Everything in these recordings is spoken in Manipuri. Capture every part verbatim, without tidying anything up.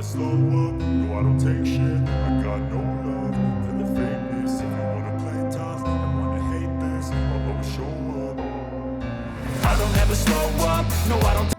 Slow up, no, I don't take shit. I got no love for the fakeness. If you wanna play tough and wanna hate this, I'll always show up. I don't ever slow up, no, I don't.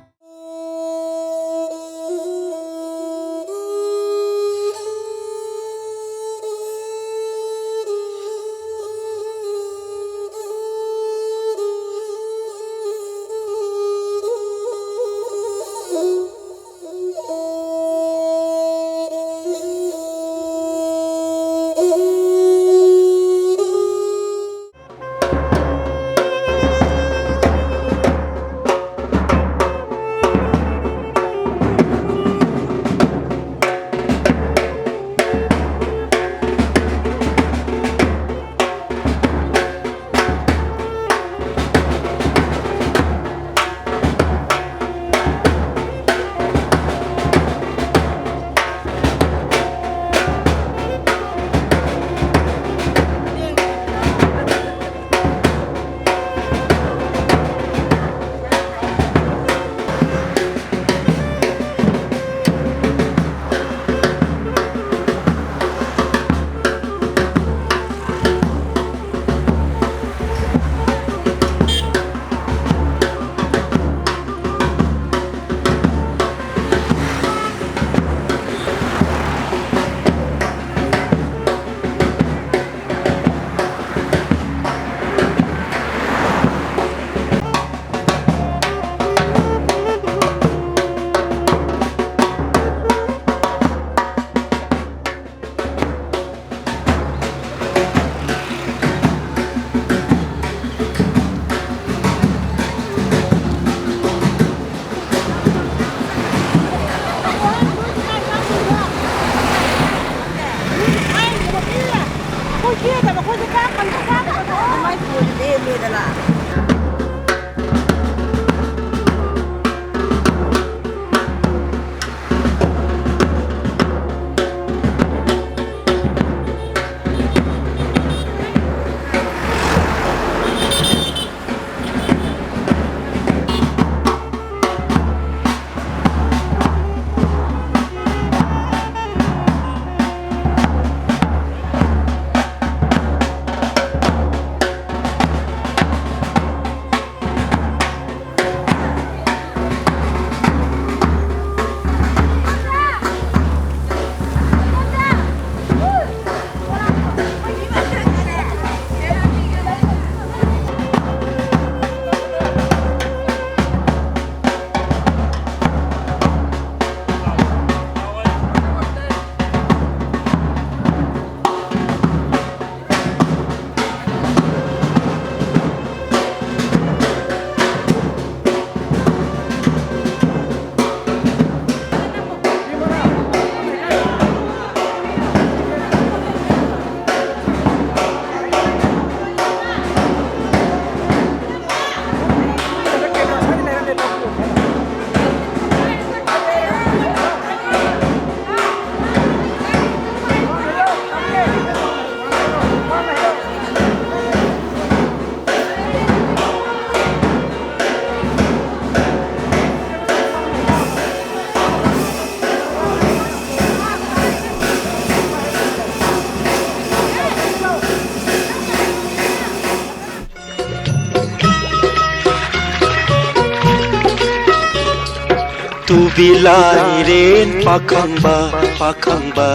ꯇꯨꯕꯤ ꯂꯥꯏꯔꯦꯟ ꯄꯥꯈꯪꯕ, ꯄꯥꯈꯪꯕ꯫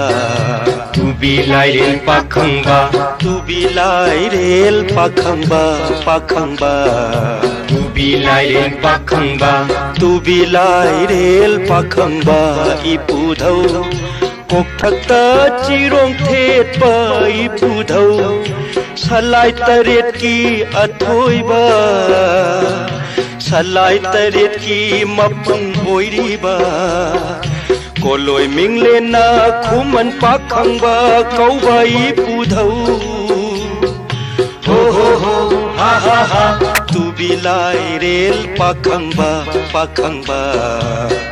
ꯇꯨꯕꯤ ꯂꯥꯏꯔꯦꯟ ꯄꯥꯈꯪꯕ꯫ ꯇꯨꯕꯤ ꯂꯥꯏꯔꯦꯟ ꯄꯥꯈꯪꯕ, ꯄꯥꯈꯪꯕ꯫ ꯇꯨꯕꯤ ꯂꯥꯏꯔꯦꯟ ꯄꯥꯈꯪꯕ꯫ ꯇꯨꯕꯤ ꯂꯥꯏꯔꯦꯟ ꯄꯥꯈꯪꯕ ꯏꯄꯨꯙꯧ꯫ ꯀꯣꯛꯊꯛꯇ ꯆꯤꯔꯣꯡ ꯊꯦꯠꯄ ꯏꯄꯨꯙꯧ꯫ ꯁꯂꯥꯏ ꯇꯔꯦꯠꯀꯤ ꯑꯊꯣꯏꯕ꯫ ꯁꯂꯥꯏ ꯇꯔꯦꯠꯀꯤ ꯃꯄꯨꯡ ꯑꯣꯏꯔꯤꯕ꯫ ꯀꯣꯂꯣꯏ ꯃꯤꯡꯂꯦꯟꯅ ꯈꯨꯃꯟ ꯄꯥꯈꯪꯕ ꯀꯧꯕ ꯏꯄꯨꯙꯧ꯫ ꯍꯣ ꯍꯣ ꯍꯣ, ꯍꯥ ꯍꯥ ꯍꯥ꯫ ꯇꯨꯕꯤ ꯂꯥꯏꯔꯦꯜ ꯄꯥꯈꯪꯕ, ꯄꯥꯈꯪꯕ꯫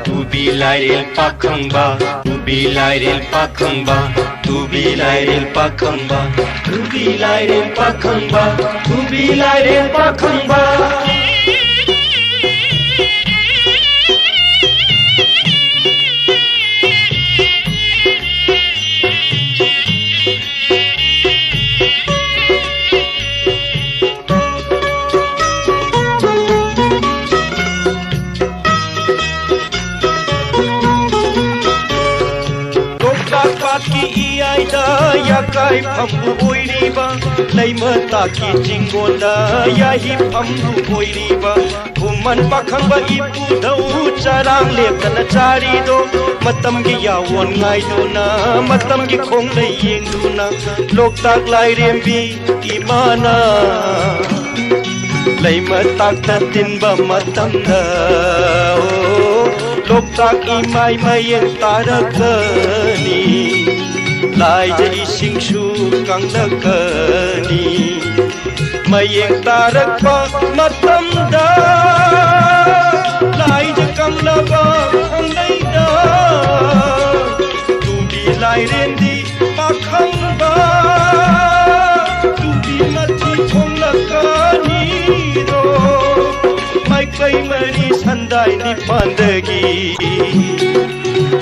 ꯇꯨꯕꯤ ꯂꯥꯏꯔꯦꯜ ꯄꯥꯈꯪꯕ, ꯇꯨꯕꯤ ꯂꯥꯏꯔꯦꯜ ꯄꯥꯈꯪꯕ꯫ ꯇꯨꯕꯤ ꯂꯥꯏꯔꯦꯜ ꯄꯥꯈꯪꯕ, ꯇꯨꯕꯤ ꯂꯥꯏꯔꯦꯜ ꯄꯥꯈꯪꯕ, ꯇꯨꯕꯤ ꯂꯥꯏꯔꯦꯜ ꯄꯥꯈꯪꯕ꯫ ꯂꯣꯛꯇꯥꯛ ꯄꯥꯠꯀꯤ ꯏꯌꯥꯏꯗ ꯌꯥꯀꯥꯏ ꯐꯝꯕꯨ ꯑꯣꯏꯔꯤꯕ, ꯂꯩꯃꯇꯥꯛꯀꯤ ꯆꯤꯡꯒꯣꯟꯗ ꯌꯥꯍꯤꯞ ꯐꯝꯕꯨ ꯑꯣꯏꯔꯤꯕ, ꯈꯨꯃꯟ ꯄꯥꯈꯪꯕ ꯏꯄꯨꯙꯧ ꯆꯔꯥꯡ ꯂꯦꯞꯇꯅ ꯆꯥꯔꯤꯗꯣ, ꯃꯇꯝꯒꯤ ꯌꯥꯋꯣꯟ ꯉꯥꯏꯗꯨꯅ, ꯃꯇꯝꯒꯤ ꯈꯣꯡꯂꯩ ꯌꯦꯡꯗꯨꯅ, ꯂꯣꯛꯇꯥꯛ ꯂꯥꯏꯔꯦꯝꯕꯤ ꯏꯃꯥꯅ ꯂꯩꯃꯇꯥꯛꯇ ꯇꯤꯟꯕ ꯃꯇꯝꯗ, ꯑꯣ, ꯂꯣꯛꯇꯥꯛ ꯏꯃꯥꯏ ꯃꯌꯦꯡ ꯇꯥꯔꯛꯀꯅꯤ, ꯂꯥꯏꯗ ꯏꯁꯤꯡꯁꯨ ꯀꯪꯂꯛꯀꯅꯤ꯫ ꯃꯌꯦꯡ ꯇꯥꯔꯛꯄ ꯃꯇꯝꯗ, ꯂꯥꯏꯗ ꯀꯪꯂꯕ ꯈꯪꯂꯩꯗ, ꯇꯨꯕꯤ ꯂꯥꯏꯔꯦꯟꯗꯤ ꯄꯥꯈꯪꯕ ꯇꯨꯕꯤ ꯃꯊꯤ ꯊꯣꯡꯂꯛꯀꯅꯤꯗꯣ꯫ ꯃꯥꯏꯀꯩ ꯃꯔꯤ ꯁꯟꯗꯥꯏ ꯅꯤꯄꯥꯟꯗꯒꯤ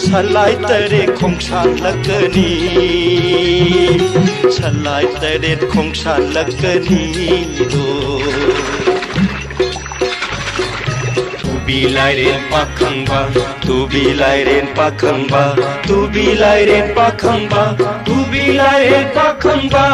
ꯁꯂꯥꯏ ꯇꯔꯦꯠ ꯈꯣꯡꯁꯥꯜꯂꯛꯀꯅꯤ, ꯁꯂꯥꯏ ꯇꯔꯦꯠ ꯈꯣꯡꯁꯥꯜꯂꯛꯀꯅꯤꯗꯣ꯫ ꯇꯨꯕꯤ ꯂꯥꯏꯔꯦꯟ ꯄꯥꯈꯪꯕ, ꯇꯨꯕꯤ ꯂꯥꯏꯔꯦꯟ ꯄꯥꯈꯪꯕ, ꯇꯨꯕꯤ ꯂꯥꯏꯔꯦꯟ ꯄꯥꯈꯪꯕ, ꯇꯨꯕꯤ ꯂꯥꯏꯔꯦꯟ ꯄꯥꯈꯪꯕ꯫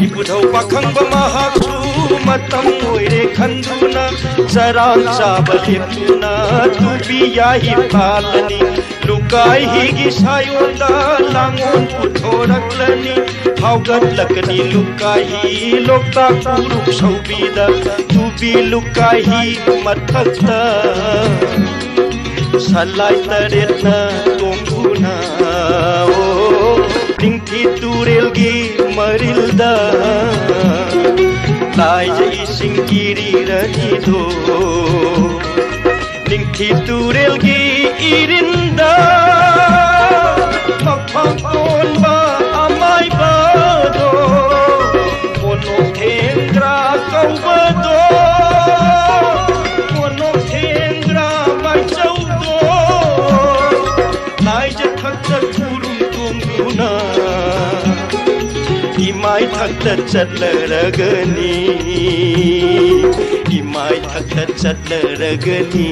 ꯏꯄꯨꯙꯧ ꯄꯥꯈꯪꯕ ꯃꯍꯥꯛꯁꯨ ꯃꯇꯝ ꯑꯣꯏꯔꯦ ꯈꯟꯗꯨꯅ, ꯆꯔꯥꯡ ꯆꯥꯕ ꯂꯦꯞꯇꯨꯅ ꯇꯨꯕꯤ ꯌꯥꯍꯤꯞ ꯄꯥꯜꯂꯅꯤ꯫ ꯂꯨꯀꯥꯏ ꯍꯤꯒꯤ ꯁꯥꯌꯣꯟꯗ ꯂꯥꯡꯑꯣꯟ ꯄꯨꯊꯣꯔꯛꯂꯅꯤ꯫ ꯐꯥꯎꯒꯠꯂꯛꯀꯅꯤ ꯂꯨꯀꯥꯏ ꯍꯤ ꯂꯣꯛꯇꯥꯛ ꯎꯔꯨꯞ ꯁꯧꯕꯤꯗ꯫ ꯇꯨꯕꯤ ꯂꯨꯀꯥꯏ ꯍꯤ ꯃꯊꯛꯇ ꯁꯂꯥꯏ ꯇꯔꯦꯠꯅ ꯇꯣꯡꯗꯨꯅ, ꯑꯣ, ꯅꯤꯡꯊꯤ ꯇꯨꯔꯦꯜꯒꯤ ꯃꯔꯤꯜꯗ ꯂꯥꯏꯖ ꯏꯁꯤꯡ ꯏꯔꯤꯔꯅꯤꯗꯣ꯫ ꯅꯤꯡꯊꯤ ꯇꯨꯔꯦꯜꯒꯤ ꯏꯔꯤꯟꯗ ꯃꯐꯝ ꯀꯣꯟꯕ ꯑꯃꯥꯏꯕꯗꯣ, ꯀꯣꯅꯣ ꯊꯦꯡꯒ꯭ꯔꯥ ꯀꯧꯕꯗꯣ, ꯀꯣꯅꯣ ꯊꯦꯡꯒ꯭ꯔꯥ ꯃꯥꯏꯆꯧꯗꯣ, ꯂꯥꯏꯖ ꯊꯛꯇ ꯈꯨꯔꯨꯝ ꯇꯣꯡꯗꯨꯅ ꯏꯃꯥꯏ ꯊꯛꯇ ꯆꯠꯂꯔꯒꯅꯤ, ꯏꯃꯥꯏ ꯊꯛꯇ ꯆꯠꯂꯔꯒꯅꯤ꯫